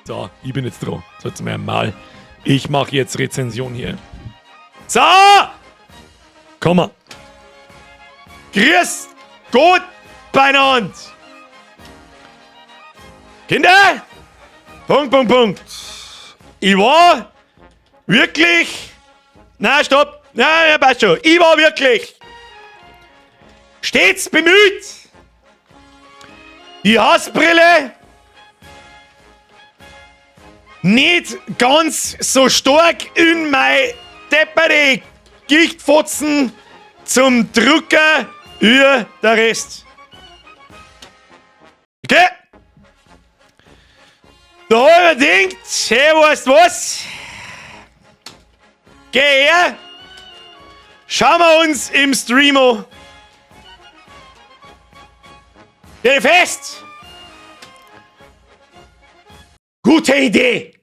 So, ich bin jetzt dran. So, jetzt mal. Ich mache jetzt Rezension hier. So! Komm mal. Grüß Gott beieinander! Kinder! Punkt, Punkt, Punkt. Ich war wirklich... Na, stopp! Na, ja, passt schon. Ich war wirklich stets bemüht, die Hassbrille nicht ganz so stark in mein deppere Gichtfotzen zum Drucker über der Rest. Okay? Da hab ich mir gedacht, hey, weißt du was? Geh her! Schauen wir uns im Stream an. Geh fest! Gute Idee!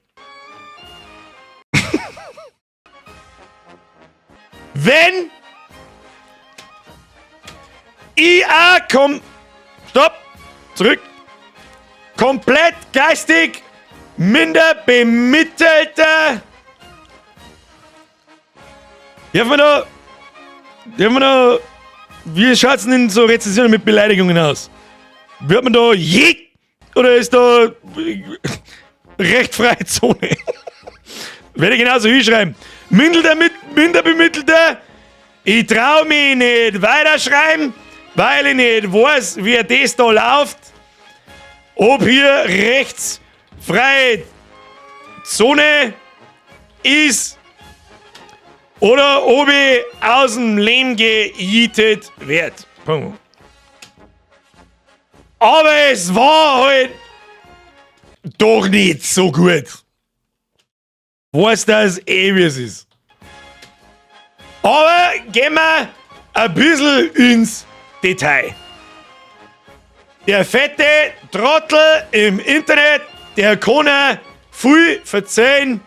Wenn IA komm, stopp, zurück, komplett geistig minder bemittelte, dürfen wir da, wie schaut's denn in so Rezensionen mit Beleidigungen aus? Wird man da je oder ist da rechtfreie Zone? Werde ich genauso hinschreiben. Minder bemittelte, ich trau mich nicht weiterschreiben, weil ich nicht weiß, wie das da läuft. Ob hier rechtsfreie Zone ist oder ob ich aus dem Leben gejietet werd. Punkt. Aber es war halt doch nicht so gut. Weiß das eh, wie es ist. Aber gehen wir ein bisschen ins Detail. Der fette Trottel im Internet, der kann ja viel verzeihen,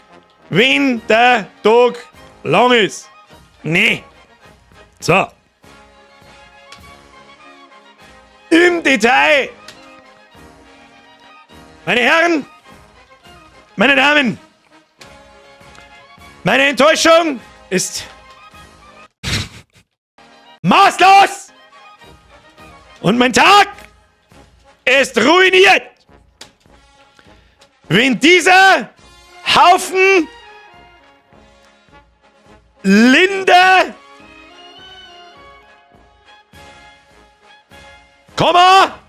wenn der Tag lang ist. Nee. So. Im Detail. Meine Herren, meine Damen, meine Enttäuschung ist maßlos und mein Tag ist ruiniert, wenn dieser Haufen Linde, Komma,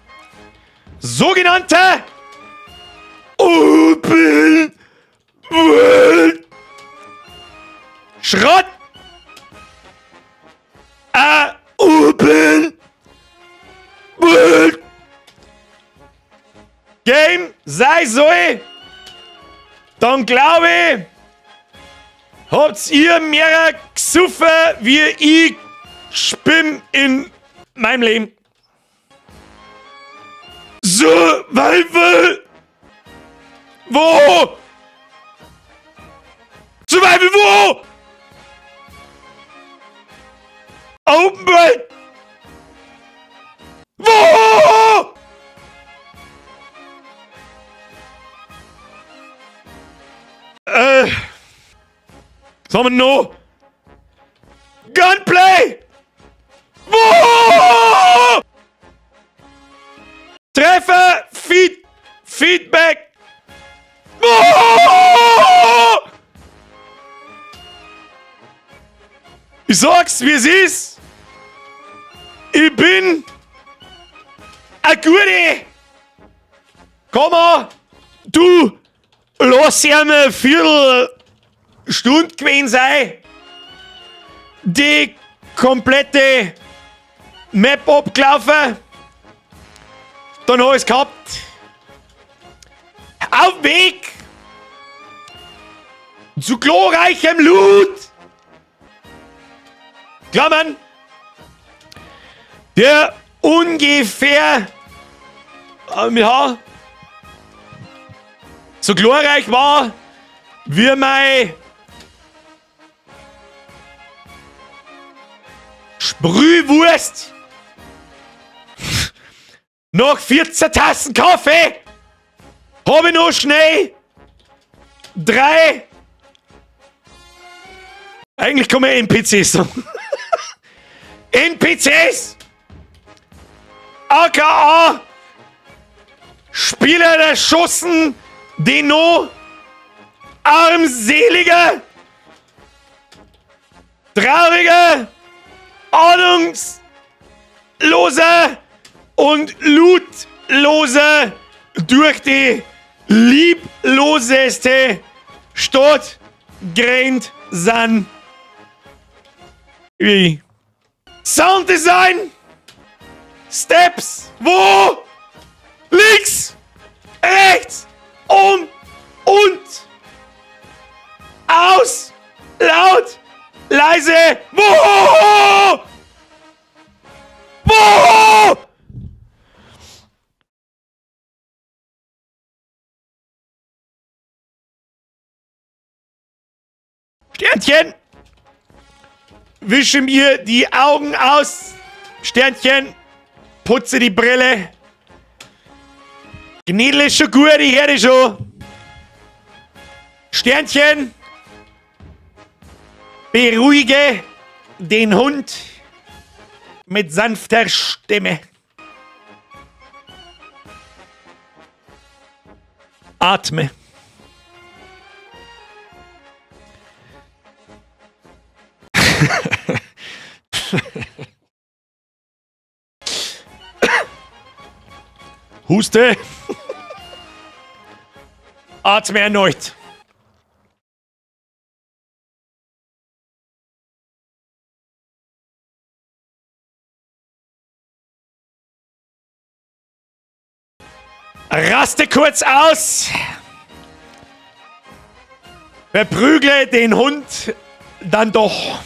sogenannte Open World Schrott, Open World Game sei soll, dann glaube ich, habt ihr mehr gesoffen, wie ich spimm in meinem Leben. Survival! Wo? Survival wo? Open World! Wo? Was haben wir noch? Gunplay! Wo? Treffer! Feedback! Wo? Ich sag's, wie es ist! Ich bin a gute! Komm, du! Lass ja eine Viertelstunde gewesen sein, die komplette Map abgelaufen. Dann hab ich's gehabt. Auf dem Weg zu glorreichem Loot. Klammern, der ungefähr ja, so glorreich war wie mein Sprühwurst nach 14 Tassen Kaffee habe ich noch schnell 3. Eigentlich kann man NPCs sagen. NPCs! AKA Spieler der Schossen, Deno, armselige, traurige, ahnungslose und lootlose durch die liebloseste Stadt gerannt sind. Wie? Sounddesign! Steps! Wo? Links! Rechts! Um! Und! Aus! Laut! Leise! Wo? Wo? Sternchen! Wische mir die Augen aus! Sternchen! Putze die Brille! Gnädel ist schon gut, ich höre dich schon! Sternchen! Beruhige den Hund mit sanfter Stimme. Atme. Huste. Atme erneut. Raste kurz aus. Verprügle den Hund dann doch.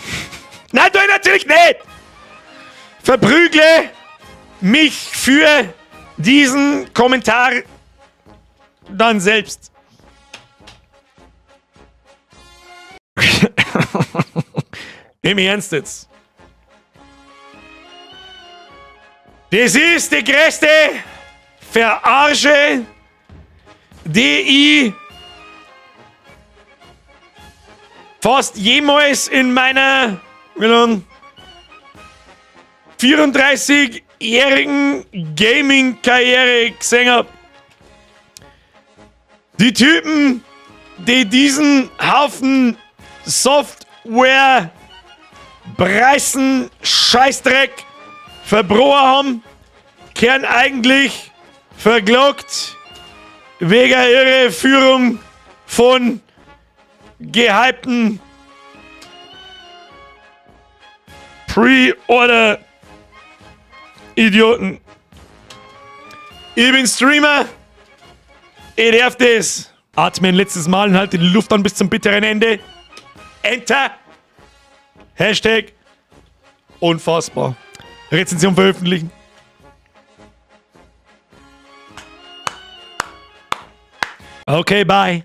Nein, du natürlich nicht. Verprügle mich für diesen Kommentar dann selbst. Im Ernst jetzt. Das ist die größte Verarsche, die ich fast jemals in meiner 34-jährigen Gaming-Karriere gesehen habe. Die Typen, die diesen Haufen Software, Preisen, Scheißdreck verbrochen haben, kehren eigentlich verglockt wegen ihrer Führung von gehypten Pre-Order-Idioten. Ich bin Streamer. Ich darf das. Atme ein letztes Mal und halte die Luft an bis zum bitteren Ende. Enter. Hashtag. Unfassbar. Rezension veröffentlichen. Okay, bye.